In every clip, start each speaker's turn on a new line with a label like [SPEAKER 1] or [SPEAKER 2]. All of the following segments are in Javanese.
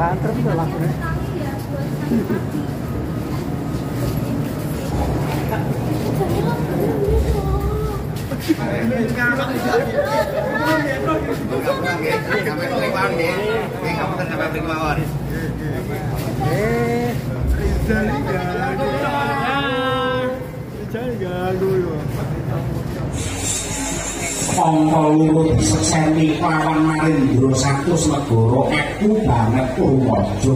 [SPEAKER 1] Banter to lakune.
[SPEAKER 2] Angka loro disekseni kelawan Marindra 100 negara aku banget rumaja.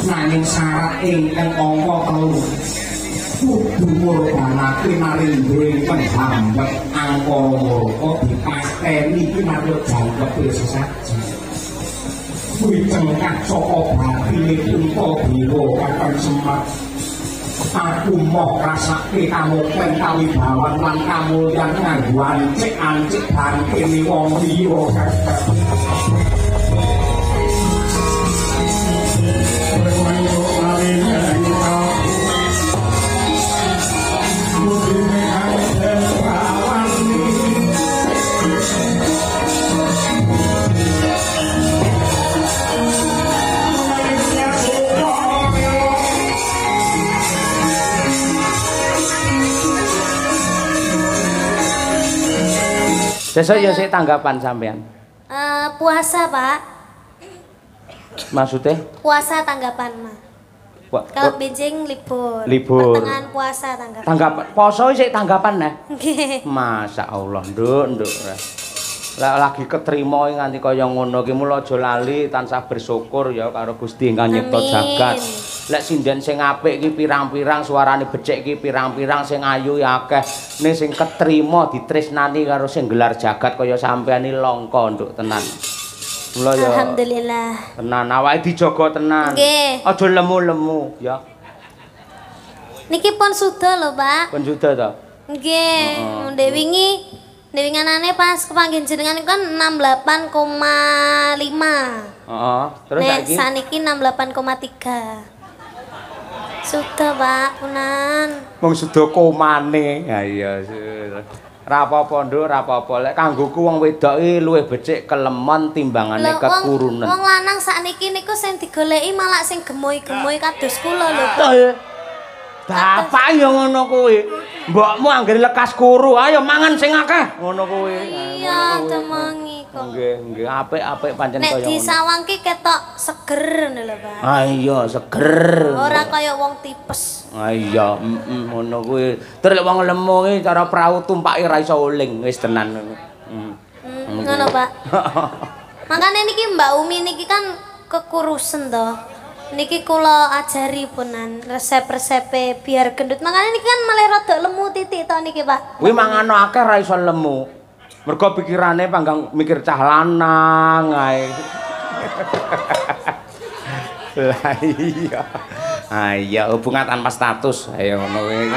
[SPEAKER 2] Nanging syarat ingkang angka 3 kudu ngorbanake Marindra ingkang hambet angkara murka dipateni kinarya jangkepe sesaji. Kuwi cengkah saka batine Puntadewa Kakang Semar. Aku moh rasake kamukten kawibawan lan kamulyan nganggo ancik-ancik bantene wong liya.
[SPEAKER 3] Sesuk ya sik tanggapan sampean.
[SPEAKER 4] Puasa, Pak.
[SPEAKER 3] Maksudnya?
[SPEAKER 4] Puasa tanggapan, Mas. Kalau benjing libur.
[SPEAKER 3] Libur.
[SPEAKER 4] Pertengahan puasa tanggapan.
[SPEAKER 3] Tanggapan poso sik tanggapan neh.
[SPEAKER 4] Nggih.
[SPEAKER 3] Masya Allah, Nduk, Nduk. Lah lagi ketrima nganti kaya ngono ki mula aja lali tansah bersyukur ya karo Gusti ingkang nyipta jagat. Lek sinden sing apik ki pirang-pirang suarane becik ki pirang-pirang sing ayu ya akeh. Ning sing ketrima ditresnani karo sing gelar jagat kaya sampean iki langka, Nduk, tenan. Mula ya
[SPEAKER 4] alhamdulillah.
[SPEAKER 3] Tenan awake dijaga tenan.
[SPEAKER 4] Nggih.
[SPEAKER 3] Aja lemu-lemu ya.
[SPEAKER 4] Niki pun suda lho, Pak.
[SPEAKER 3] Pun suda ta?
[SPEAKER 4] Nggih. Ndek wingi winginane pas kepanggih jenengan kan 68,5.
[SPEAKER 3] Heeh. Terus saiki?
[SPEAKER 4] Saniki 68,3. Sudah, Pak, punan.
[SPEAKER 3] Wong suda komane. Ha iya. Ra apa-apa, Nduk, ra apa-apa. Lek kanggoku wong wedok iki luwih becik kelemon timbangane kekurunen.
[SPEAKER 4] Wong lanang sakniki niku sing digoleki malah sing gemoy-gemoy kados kula lho.
[SPEAKER 3] Bapak ya ngono kuwi. Mbokmu anggere lekas kuru, ayo mangan sing akeh. Ngono kuwi.
[SPEAKER 4] Iya, temengi kok.
[SPEAKER 3] Nggih, nggih, apik-apik pancen kaya ngono.
[SPEAKER 4] Nek disawang ki ketok seger ngono lho, Pak.
[SPEAKER 3] Ah iya, seger.
[SPEAKER 4] Ora kaya wong tipes.
[SPEAKER 3] Ah iya, ngono kuwi. Terus lek wong lemu ki cara prau tumpake ra iso uling, wis tenan.
[SPEAKER 4] Ngono, Pak. Makane niki Mbak Umi niki kan kekurusen to. Niki kula ajari punan resep-resepe biar gendut. Makane niki kan malah rada lemu titik to niki, Pak.
[SPEAKER 3] Kuwi mangano akeh ra iso lemu. Mergo pikirane panggang mikir cah lanang ae. Lah iya. Ah iya, hubungan tanpa status. Ayo ngono kuwi.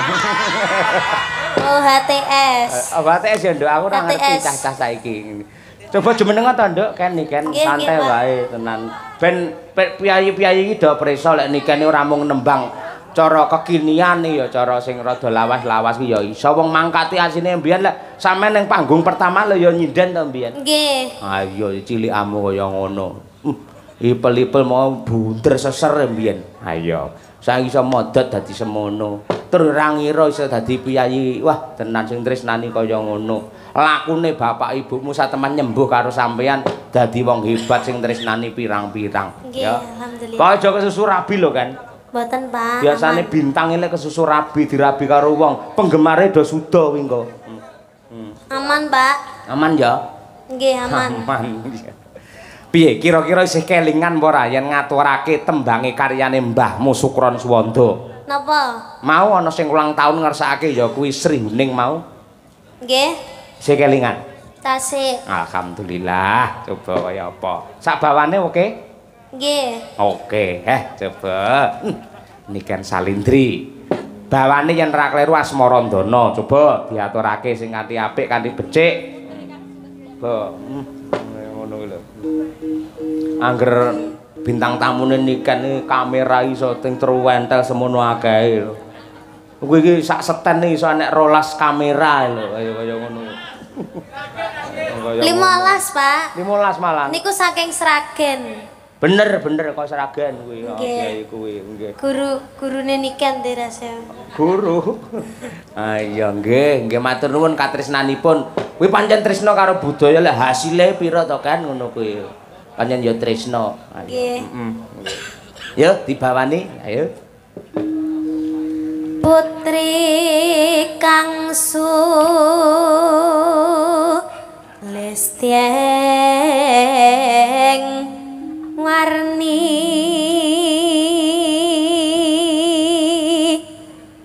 [SPEAKER 4] Oh, HTS.
[SPEAKER 3] Oh, HTS ya, Nduk. Aku ora ngerti cah-cah saiki. Coba jumeneng to, Nduk, ken niken santai wae tenan. Ben piyayi-piyayi iki do prisa lek niken ora mung nembang cara kekinian ya cara sing rada lawas-lawas ki ya iso wong mangkati asine mbiyen lek sampean ning panggung pertama lho ya nyinden to mbiyen.
[SPEAKER 4] Nggih.
[SPEAKER 3] Ha iya cilikamu kaya ngono. Ipel-ipel mau bunder seser mbiyen. Ha iya. Saiki iso modot dadi semono. Terus ora ngira iso dadi piyayi. Wah, tenan sing tresnani kaya ngono. Lakune bapak ibumu sateman nyembuh karo sampean dadi wong hebat sing tresnani pirang-pirang.
[SPEAKER 4] Nggih, alhamdulillah.
[SPEAKER 3] Kok aja kesusu rabi lho kan?
[SPEAKER 4] Mboten, Pak.
[SPEAKER 3] Biasane bintang elek kesusu rabi dirabi karo wong, penggemare do suda kuwi engko.
[SPEAKER 4] Aman, Pak.
[SPEAKER 3] Aman ya?
[SPEAKER 4] Nggih, aman.
[SPEAKER 3] Aman. Piye kira-kira isih kelingan apa ora yen ngaturake tembange karyane Mbahmu Sukron Suwanda?
[SPEAKER 4] Napa?
[SPEAKER 3] Mau ana sing ulang tahun ngersakake ya kuwi Sri Huning mau.
[SPEAKER 4] Nggih.
[SPEAKER 3] Isih kelingan?
[SPEAKER 4] Tasik.
[SPEAKER 3] Alhamdulillah. Coba kaya apa? Sak bawane oke?
[SPEAKER 4] Nggih.
[SPEAKER 3] Oke, coba. Niken Salindri. Bawane yen ra kleru Asmarandana, coba diaturake sing kanthi apik kanthi becik. Coba. Ngono kuwi lho. Angger bintang tamune Niken iki kamera iso ting truwentel semono akehe lho. Kuwi iki sak seten iso enek 12 kamera lho kaya ngono.
[SPEAKER 4] 15, Pak.
[SPEAKER 3] 15 malah.
[SPEAKER 4] Niku saking Sragen.
[SPEAKER 3] Bener bener kok Sragen kuwi. Kiai kuwi nggih.
[SPEAKER 4] Guru gurune Niken Terasa.
[SPEAKER 3] Guru. Ah iya nggih, nggih matur nuwun katresnanipun. Kuwi pancen tresna karo budaya lek hasile pira to kan ngono kuwi. Pancen ya tresna.
[SPEAKER 4] Nggih.
[SPEAKER 3] Heeh. Yo dibawani, ayo.
[SPEAKER 4] Putri kang sulistyeng warni.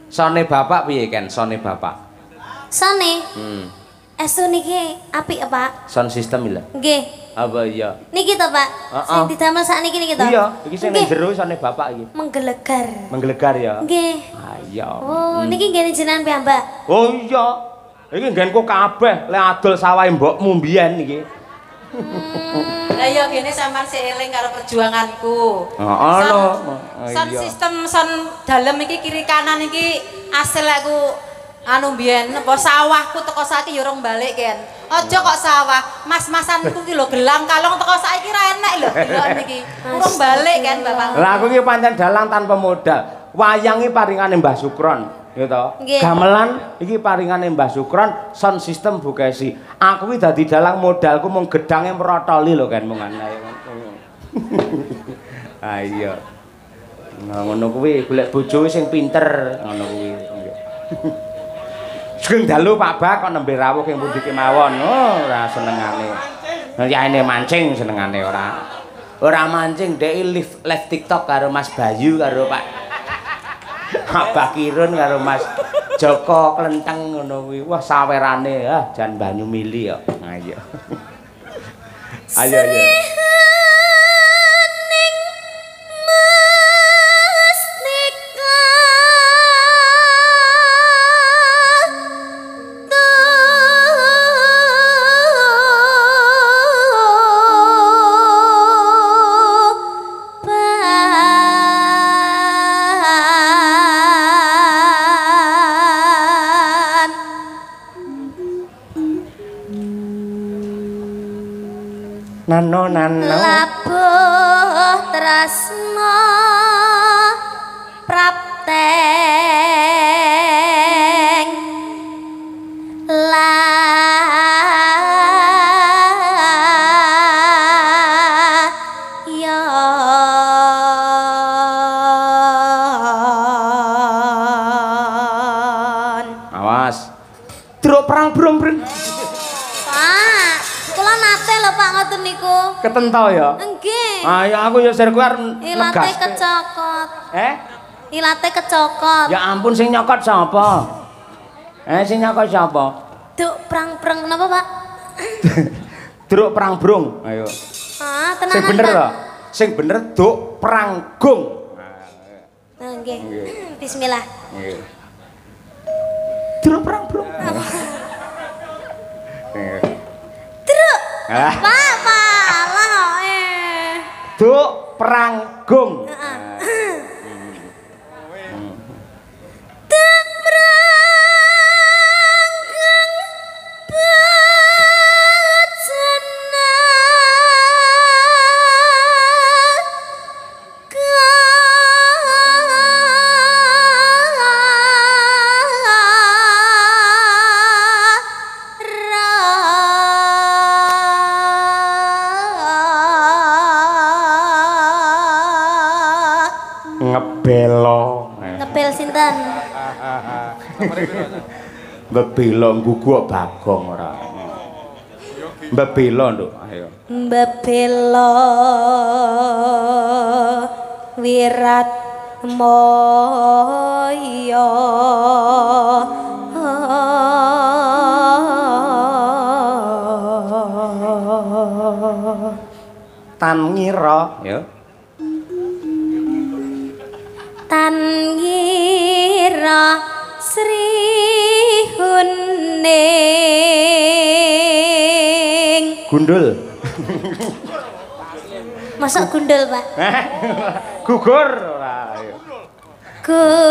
[SPEAKER 3] Sone bapak piye Ken? Sone bapak.
[SPEAKER 4] Sone? Estu niki apik Pak.
[SPEAKER 3] Sound system lho.
[SPEAKER 4] Nggih.
[SPEAKER 3] Apa iya?
[SPEAKER 4] Niki to Pak. Sing didamel sakniki niki to.
[SPEAKER 3] Iya, iki sing ning jero sone bapak iki.
[SPEAKER 4] Menggelegar.
[SPEAKER 3] Menggelegar ya.
[SPEAKER 4] Nggih.
[SPEAKER 3] Ah iya.
[SPEAKER 4] Oh, niki nggene jenengan piyambak.
[SPEAKER 3] Oh iya. Iki nggenku kabeh lek adol sawahe mbokmu mbiyen iki.
[SPEAKER 1] Lah iya gene sampean sik eling karo perjuanganku.
[SPEAKER 3] Heeh lho.
[SPEAKER 1] Sound system sound dalem iki kiri kanan iki asil aku anu mbiyen apa sawahku teko saiki ya urung balik Ken. Aja kok sawah, mas-masanku ki lho gelang kalong teko saiki ra enek lho delok niki. Urung balik Ken bapak.
[SPEAKER 3] Lah aku iki pancen dalang tanpa modal. Wayang iki paringane Mbah Sukron, ya to. Gamelan iki paringane Mbah Sukron, sound system Bu Kesi. Aku iki dadi dalang modalku mung gedange mrotoli lho Ken mung ae. Ah iya. Nah ngono kuwi golek bojo sing pinter ngono kuwi. Sugeng dalu Pak Bak kok nembe rawuh ing pundi kemawon. Oh, ora senengane. Yaene mancing senengane ora. Ora mancing dhek live live TikTok karo Mas Bayu karo Pak Abah Kirun karo Mas Joko Klenteng ngono kuwi. Wah sawerane ah jan banyu mili kok. Ayo. Ayo ayo. Nano nano
[SPEAKER 4] labuh tresna prapteng layon.
[SPEAKER 3] Awas truk perang brung brung.
[SPEAKER 4] Pak, kula nate lho Pak ngoten niku.
[SPEAKER 3] Ketento ya?
[SPEAKER 4] Nggih.
[SPEAKER 3] Ayo aku ya sir kuwi arep
[SPEAKER 4] ilate kecokot.
[SPEAKER 3] Eh?
[SPEAKER 4] Ilate kecokot.
[SPEAKER 3] Ya ampun sing nyokot sapa? Eh sing nyokot sapa?
[SPEAKER 4] Duk prang-prang napa, Pak?
[SPEAKER 3] Druk prang brung. Ayo.
[SPEAKER 4] Ah, tenanan.
[SPEAKER 3] Sing bener to. Sing bener duk prang gung.
[SPEAKER 4] Nah, nggih. Bismillah.
[SPEAKER 3] Nggih. Druk prang brung.
[SPEAKER 4] Druk. Pak, Pak, lah eh.
[SPEAKER 3] Duk prang gung.
[SPEAKER 4] Duk prang gung bajana
[SPEAKER 3] Ngebelo.
[SPEAKER 4] Ngebel sinten?
[SPEAKER 3] Mbebelo nggugu Bagong ora. Mbebelo, Nduk. Ayo.
[SPEAKER 4] Mbebelo wirat moyo.
[SPEAKER 3] Tan ngira ya.
[SPEAKER 4] Tan ngira Sri Huning.
[SPEAKER 3] Gundul.
[SPEAKER 4] Masa gundul, Pak?
[SPEAKER 3] Gugur ora. Ayo.
[SPEAKER 4] Gugur.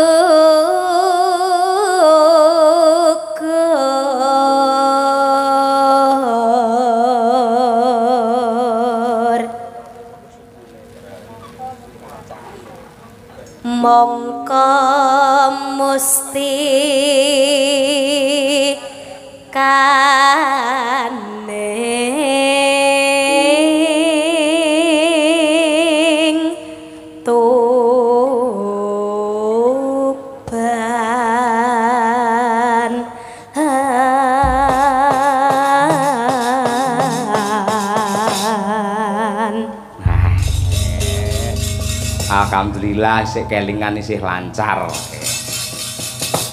[SPEAKER 4] Mongko musti kaning Tuban.
[SPEAKER 3] Alhamdulillah sik kelingan isih lancar.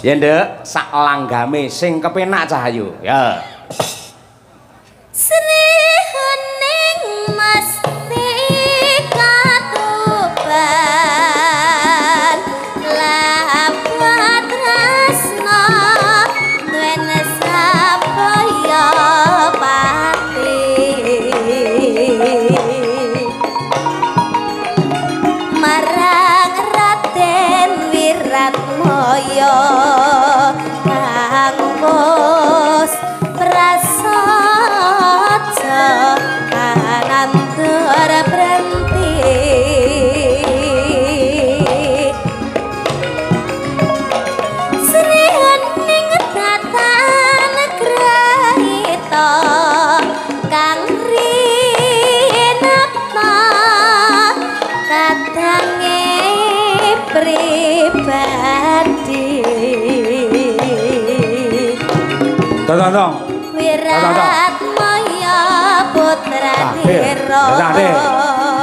[SPEAKER 3] Ya nduk, sak langgame sing kepenak Cahayu. Ya.
[SPEAKER 4] Sri hening mesti katuban lapat tresna duwen sabaya pati marang Raden Wiratmaya kang wis prasaja kanandur brenti. Sri hening datan grahita kang rinata kadange pribadi.
[SPEAKER 3] Tong.
[SPEAKER 4] Wiratmaya putra Dira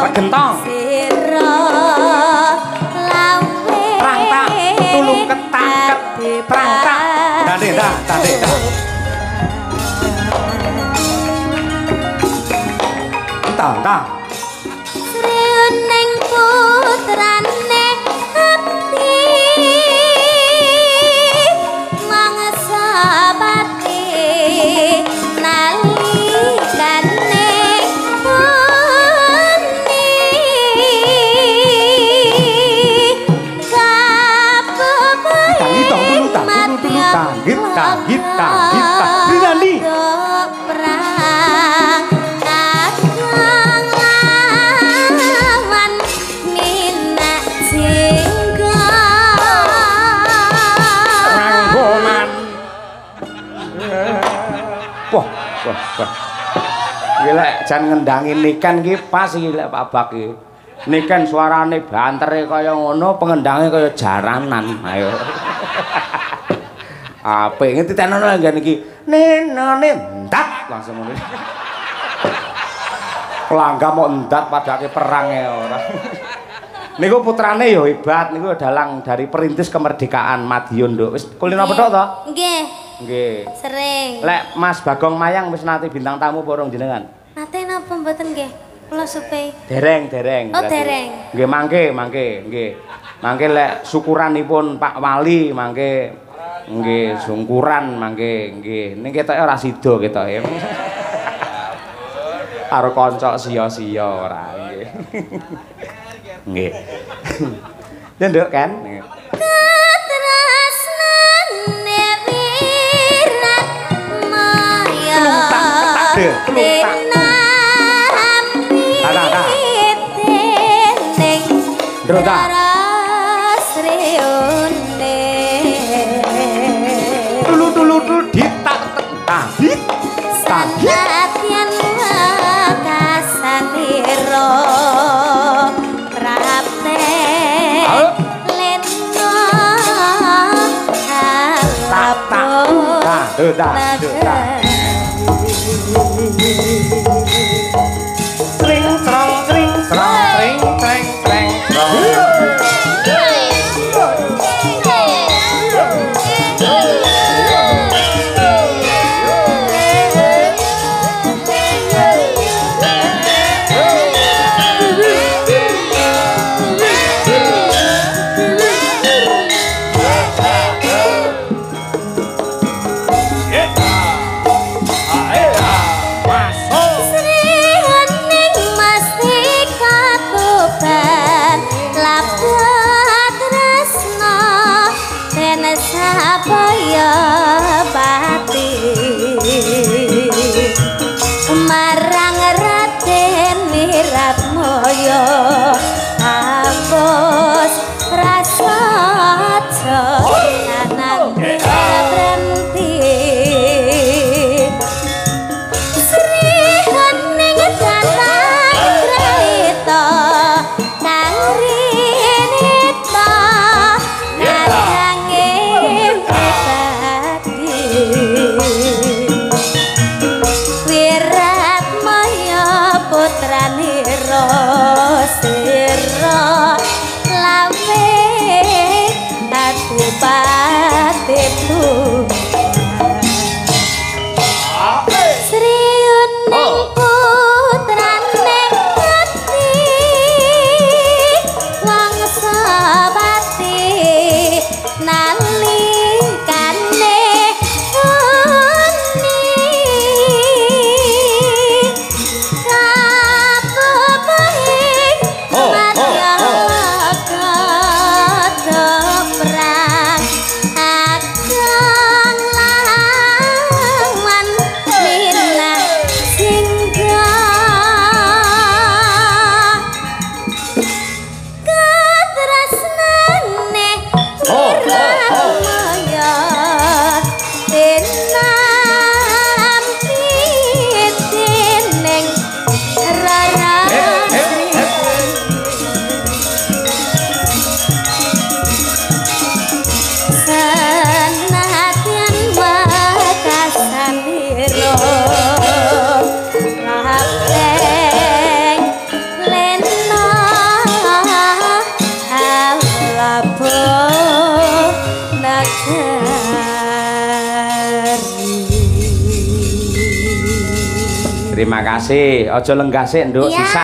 [SPEAKER 3] Regentong
[SPEAKER 4] sira lawe
[SPEAKER 3] prangtak tulung ketangkep prangtak tande ta tande ta ta ta.
[SPEAKER 4] Sri ning putrane abdi mangsa pati nalikane bumi
[SPEAKER 3] Tanggit tanggit tanggit tanggit
[SPEAKER 4] perang kakang lawan minak jingga
[SPEAKER 3] ranggoman. Wah, wah, wah. Iki lek jan ngendangi Niken iki pas iki lek Pak Bak iki. Niken suarane bantere kaya ngono, pengendange kaya jaranan. Ayo. Apik ngerti tenono nggen iki. Nenone ndat langsung ngono. Pelangga mau ndat padake perang ya ora. Niku putrane ya hebat, niku dalang dari perintis kemerdekaan Madiun, Nduk. Wis kulino petuk to?
[SPEAKER 4] Nggih.
[SPEAKER 3] Nggih.
[SPEAKER 4] Sering.
[SPEAKER 3] Lek Mas Bagong Mayang wis nate bintang tamu apa urung jenengan?
[SPEAKER 4] Nate napa mboten nggih? Kula supe.
[SPEAKER 3] Dereng, dereng.
[SPEAKER 4] Oh, dereng.
[SPEAKER 3] Nggih, mangke, mangke, nggih. Mangke lek syukuranipun Pak Wali mangke nggih sungkuran mangke nggih. Ning ketoke ora sida ketoke. Karo kanca sia-sia ora nggih. Nggih. Ya nduk kan.
[SPEAKER 4] Katresnane Wiratmaya.
[SPEAKER 3] Keluntak
[SPEAKER 4] dening Sriune.
[SPEAKER 3] Tulu-tulu ditak tangit tangit.
[SPEAKER 4] Sanadyan wekasanira prapte lena
[SPEAKER 3] tak tak tak. Tring trong tring trong tring treng treng trong. Terima kasih. Aja lenggah sik, Nduk,
[SPEAKER 4] Iya.
[SPEAKER 3] sisa.